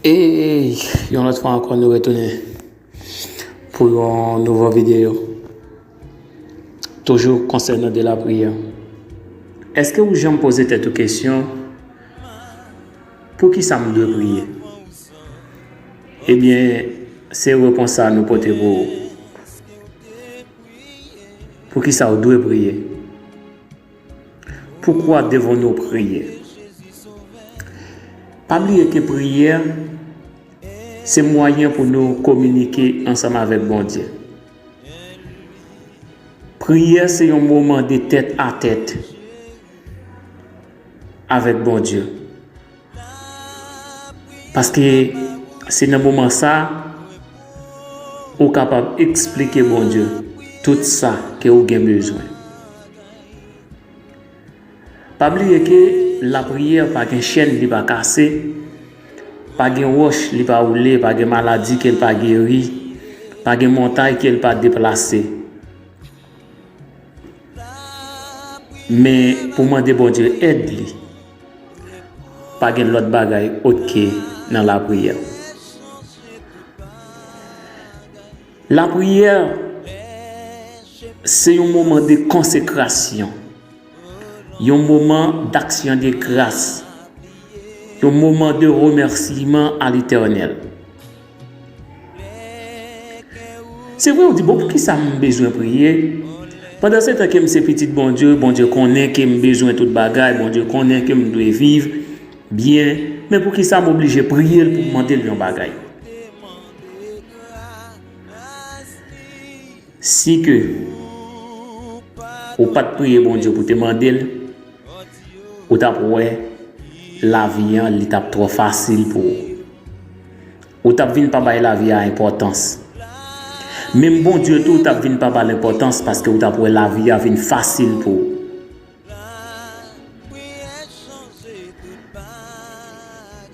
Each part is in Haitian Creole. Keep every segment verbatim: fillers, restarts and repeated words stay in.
E yon lòt fwa ankò, nou retounen pou yon nouvo videyo. Toujou konsènan de lapriyè. Èske ou janm poze tèt ou kesyon, "Poukisa m dwe priye?" Ebyen, se repons sa nou pote pou ou. Poukisa ou dwe priye? Pourquoi devons-nous prier? Pa bliye ke priyè se mwayen pou nou kominike ansanm avèk Bondye. Priyè se yon moman de tèt a tèt avèk Bondye. Paske se nan moman sa ou kapab eksplike Bondye tout sa ke ou gen bezwen. Pa bliye ke lapriyè pa gen chèn li pa kase, pa gen wòch li pa woule, pa gen maladi ke l pa geri, pa gen montay ke l pa deplase. Men pou mande Bondye èd li, pa gen lòt bagay òt ke nan lapriyè. Lapriyè se yon moman de konsekrasyon, yon moman d'action de grâce, yon moman de remerciement à l'Éternel. Se vre, ou di, "Bon, poukisa m bezwen priye? Pandan se tan ke m se pitit Bondye, Bondye konnen ke m bezwen tout bagay, Bondye konnen ke m dwe viv byen, men poukisa m oblije priye l pou m mande l yon bagay?" Si ke ou pa t priye Bondye pou te mande l, ou t ap wè lavi an, li t ap twò fasil pou ou. Ou t ap vin pa bay lavi a enpòtans. Menm Bondye tou, ou t ap vin pa ba l enpòtans paske ou t ap wè lavi a vin fasil pou ou.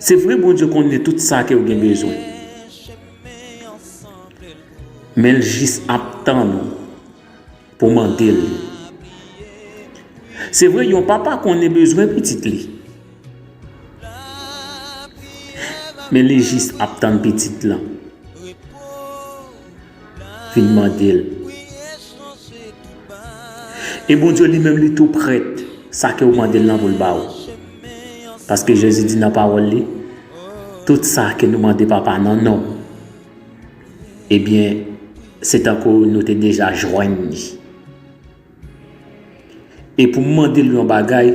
Se vre, Bondye konnen tout sa ke w gen bezwen. Men l jis ap tann ou pou mande l li. Se vre, yon papa konnen bezwen pitit li. Men li jis ap tann pitit lan vin mande l. E Bondye li menm, li tou prèt sa ke w mande l lan pou l ba w. Paske Jezi di nan pawòl li, tout sa ke nou mande Papa nan non m, ebyen, se tankou nou te deja jwenn li. E pou m mande l yon bagay,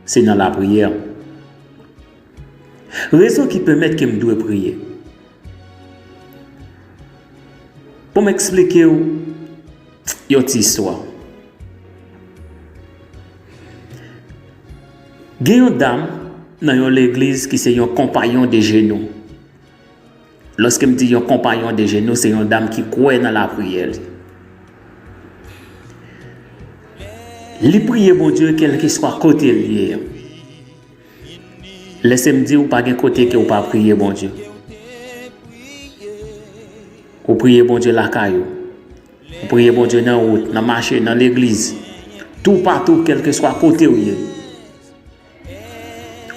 se nan lapriyè. Rezon ki pèmèt ke m dwe priye. Pou m eksplike w yon ti istwa. Gen yon dam nan yon legliz ki se yon konpayon de jenou. Lòske m di yon konpayon de jenou, se yon dam ki kwè nan lapriyè li. Li priye Bondye kèlkeswa kote l ye an. Lèse m di w, pa gen kote ke w pa priye Bondye. Ou priye Bondye lakay ou. Ou priye Bondye nan wout, nan mache, nan legliz. Toupatou, kèlkeswa kote w ye,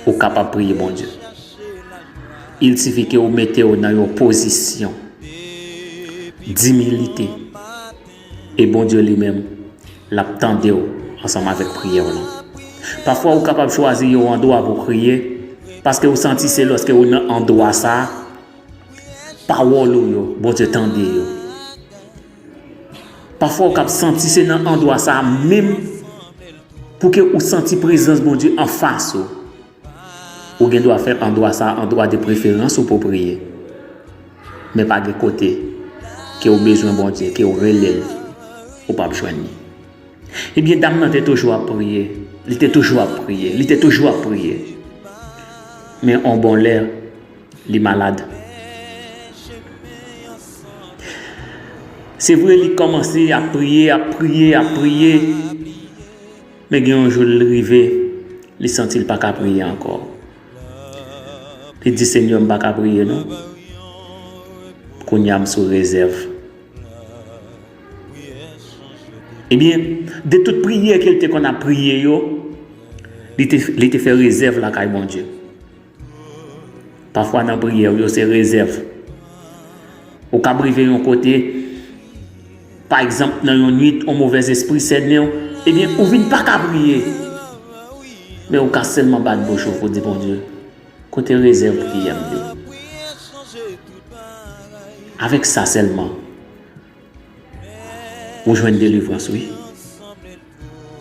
ou kapab priye Bondye. Il sifi ke ou mete w nan yon pozisyon dimilite. E Bondye li menm, l ap tande w ansanm avèk priyè w lan. Pafwa, ou kapab chwazi yon andwa pou priye, paske ou santi se lòske ou nan andwa sa a, pawòl ou yo, Bondye tande yo. Pafwa, ou kab santi se nan andwa sa a menm pou ke ou santi prezans Bondye anfas ou. Ou gen dwa fè andwa sa a andwa de preferans ou pou priye. Men pa gen kote ke ou bezwen Bondye, ke ou rele l, ou p ap jwenn li. Ebyen, dam nan te toujou ap priye. Li te toujou ap priye. Li te toujou ap priye. Men on bon lè, li malad. Se vre, li kòmanse ap priye, ap priye, ap priye. Men gen yon jou l rive, li santi l pa ka priye ankò. Li di, "Senyè, m pa ka priye non. Kounye a m sou rezèv." Ebyen, de tout priyè ke l te konn ap priye yo, li te, li te fè rezèv lakay Bondye. Pafwa nan priyè w yo se rezèv. Ou kab rive yon kote, pa egzanp, nan yon nwit, yon movèzespri sènen w, ebyen, ou vin pa ka priye. Men ou ka sèlman bat bouch ou pou di Bondye, kote rezèv priyè m yo? Avèk sa sèlman, ou jwenn delivrans, wi.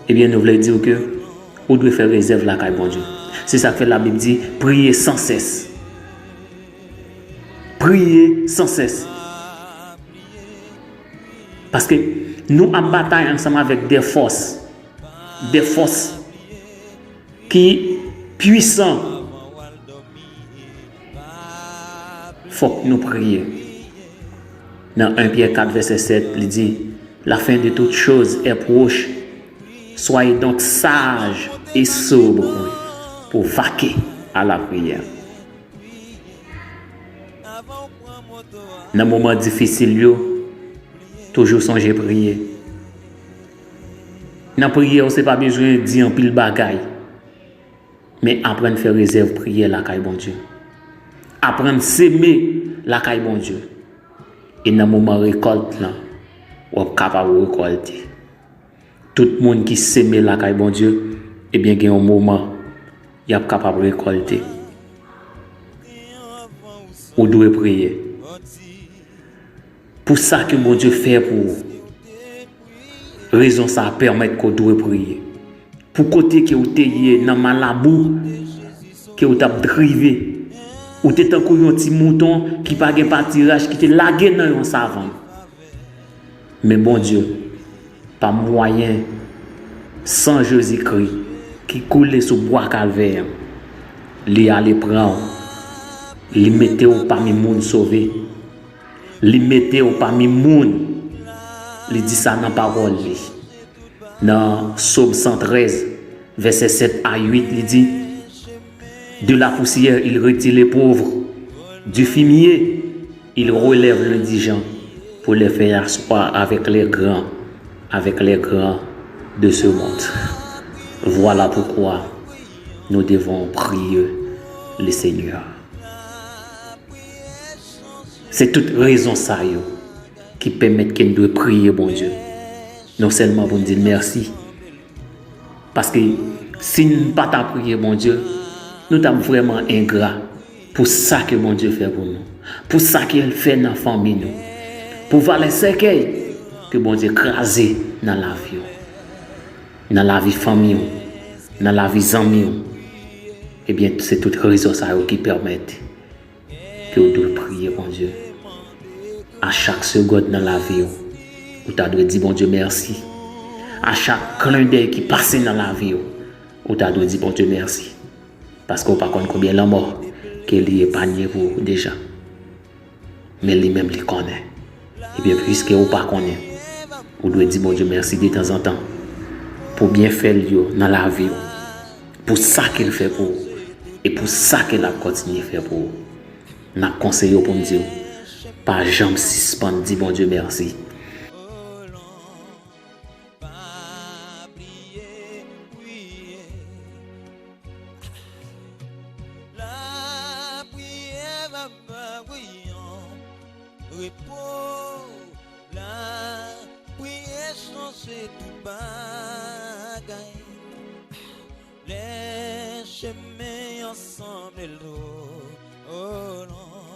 Ebyen, nou vle di w ke ou dwe fè rezèv lakay Bondye. Se sa k fè Labib di, priye san sès. Priye san sès. Paske nou ap batay ansanm avèk de fòs. De fòs ki pwisan. Fòk nou priye. Nan en Pyè kat vèsè sèt, li di, la fin de toutes choses est proche. Soyez donc sages et sobres pour vaquer à la prière. Nan moman difisil yo, toujou sonje priye. Nan priyè, ou se pa bezwen di anpil bagay, men aprann fè rezèv priyè lakay Bondye. Aprann seme lakay Bondye. E nan moman rekòlt lan, w ap kapab rekòlte. Tout moun ki seme lakay Bondye, ebyen, gen yon moman, y ap kapab rekòlte. Ou dwe priye. Pou sa ke Bondye fè pou ou, rezon sa a pèmèt ke w dwe priye. Pou kote ke w te ye nan malabou, ke w t ap drive. Ou te tankou yon ti mouton ki pa gen patiraj, ki te lage nan yon savann. Men Bondye, pa mwayen san Jezikri ki koule sou bwa Kalvè an, li ale pran w, li mete w pami moun sove, li mete w pami moun, li di sa nan pawòl li. Nan Sòm san trèz, vèsè sèt a uit, li di, de la poussière, il retire les pauvres, du fumier, il relève l'indigent, pour les faire asseoir avec les grands, avec les grands de ce monde. Voilà pourquoi nous devons prier le Seigneur. Se tout rezon sa yo ki pèmèt ke n dwe priye Bondye. Non sèlman pou n di l mèsi, paske si n pa ta priye Bondye, nou t ap vrèman engra pou sa ke Bondye fè pou nou, pou sa ke l fè nan fanmi nou, pou valè sèkèy ke Bondye kraze nan lavi w, nan lavi fanmi w, nan lavi zanmi w. Ebyen, se tout rezon sa yo ki pèmèt ke w dwe priye Bondye. A chak segond nan lavi w, ou ta dwe di Bondye mèsi. A chak klendèy ki pase nan lavi w, ou ta dwe di Bondye mèsi. Paske w pa konn konbyen lanmò ke li epanye pou ou deja. Men li menm li konnen. Ebyen, piske ou pa konnen, ou dwe di Bondye mèsi detanzantan pou byenfè l yo nan lavi w, pou sa ke l fè pou ou, e pou sa ke l ap kontinye fè pou ou. N ap konseye w pou n di w, pa janm sispann di Bondye mèsi. Lapriyè va ba w yon repo. Lapriyè chanje tout bagay. Lè chemen an sanble dlo, oh non.